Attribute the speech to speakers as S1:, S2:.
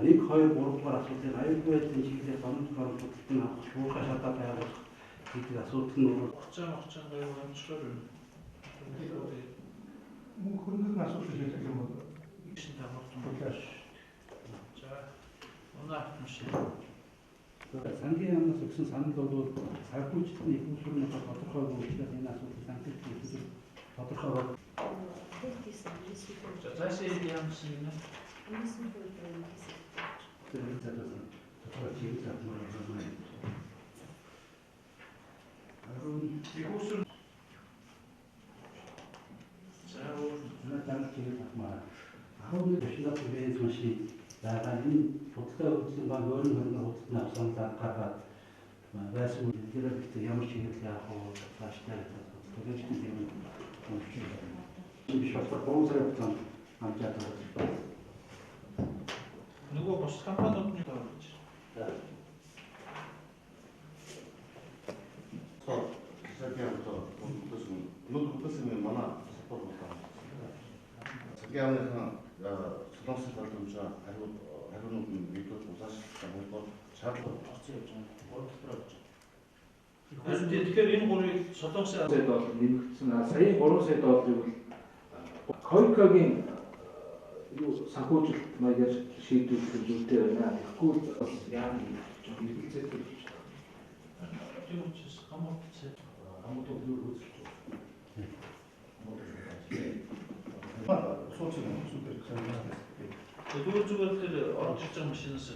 S1: 1 2 3 дугаар асуудлыг аюулгүй байдлын чиглэлээр баруун баруун худалдан авах, шуурхай шалгаа байгуулах гэдэг асуудал нь бол
S2: хугацаа гайгүй амжихаар байна.
S3: Мөнгө хөрөнгөний асуудал шийдэх юм бол
S2: Шин тамгатан.
S3: бодлоо.
S2: За унаа автомашин.
S1: Сангийн яамнаас өгсөн санал бол санхүүжилтийн их усүр нь тодорхойгүй учраас энэ асуудлыг санхүүжилтийн их усүр тодорхой бол
S2: За цаашаа ямсан юм.
S1: тэр залуусан тодорхой чиглэл авмаар байна.
S2: Их усүр. За өөр
S1: Манай данг чиглэл авмаар 11 машинад бенз машин байгаа. Энэ худалдаа хөгжлийн банк өөрийн хөрөнгө худалдан авсан гаргаад байсан. Тэгэхээр бид ямар чиглэл яах вэ? Цаашдаа гэж боддог юм юм. Биш болохоор 3 сарын хугацаанд амжаад байгаа.
S2: Нөгөө бус компаниуд нь тавьж.
S4: Өнөөдөр манай салбар болоо. Цагийн яамныхан солонгосын талд өмжөө хариунууд нь нэгдүгээр улааштай хоёрдугаар шаардлага
S2: орцсон явж байгаа. Гурав талбараа явж байгаа. Харин тэгэхээр энэ гурвыг солонгосын
S5: сая доллар нэмэгдсэн. Саяын 3 сая долларыг бол Койкогийн юу санхүүжилт маягаар шийдвэрлэх зүйтэй байна. Тэгэхгүй бол яам жоохон эргэлзээтэй болж байна.
S2: Тийм учраас хамууд цай.
S1: Хамууд юу үзүүлж
S3: Сууц юм сүдэр.
S2: Зүгээр зүгээр тэр орж иж байгаа машинаас